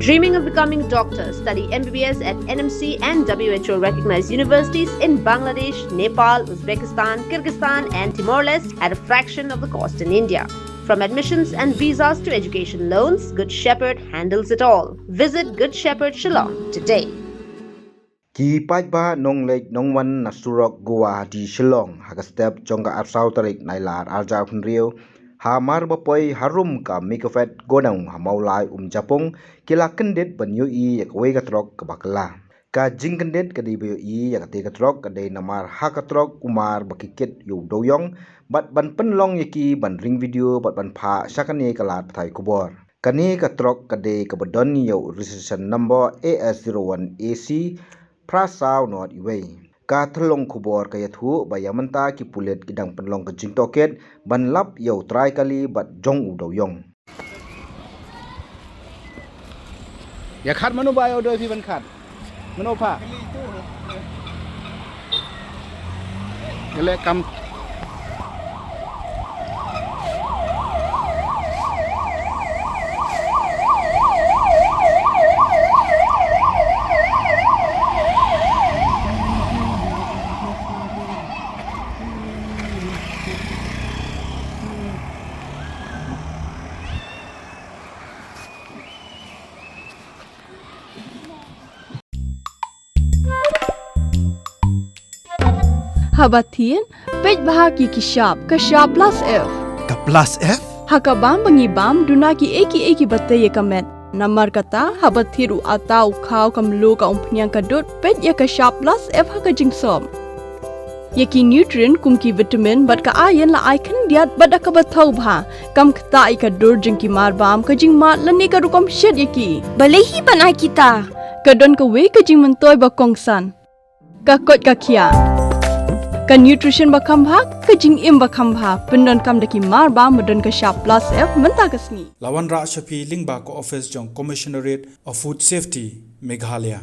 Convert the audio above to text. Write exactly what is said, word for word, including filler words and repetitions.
Dreaming of becoming a doctor? Study M B B S at N M C and W H O recognized universities in Bangladesh, Nepal, Uzbekistan, Kyrgyzstan, and Timor Leste at a fraction of the cost in India. From admissions and visas to education loans, Good Shepherd handles it all. Visit Good Shepherd Shillong today. Ki paidbah nongleit nongwan na surok Guwahati Shillong ha ka step jong ka arphew saw tarik Nailar arphew arphew hynriew, ha mar ba poi harum ka Mikefed Godown ha Mawlai Umjapung, ki la kyndit ban ïohi ïa kawei ka trok kaba kylla. Ka jingkyndit ka dei ba ïohi ïa katei ka trok ka dei namar ha ka trok u mar ba ki kit ïa u dewïong bad ban pynlong ïa ki ban ring video bad ban phah sha kane ka lad pathai khubor. Kane ka trok ka dei kaba don ïa u registration number A S zero one A C phra saw nod iwei. Ka thlong khubor ka ïathuh ba ïa mynta ki pulit ki dang pynlong ka jingtohkit ban lap ïa u trai kali bad jong u dewïong. Ïa khat mano ba ïa u dewïong phi ban khat? Mano pha? Ïa leh kam. Haba thied, peit bha ki ki shap, ka shap plus F. Ka plus F? Ha ka bam ba ngi bam, duna ki ei ki ei kiba tei ïa ka met. Namar kata, haba thied u atta, u khaw, ka mluh, ka umphniang, ka dud, peit ïa ka shap plus F ha ka jingsop. Ïa ki nutrient kum ki vitamin bad ka iron la ai khyndiat bad da kaba thaw bha. Kam ktah ïa ka dur jong ki mar bam, ka jingmad lane ka rukom shet ïa ki. Balei hi ban ai kita? Ka don kawei ka jingmyntoi ba kongsan. Ka koit ka khiah. Ka nutrition ba kham bha, ka jingim ba kham bha. Pyndonkam da ki mar bam ba don ka shap plus F mynta ka sngi. La wanrah sha phi lyngba ka office jong Commissionerate of Food Safety, Meghalaya.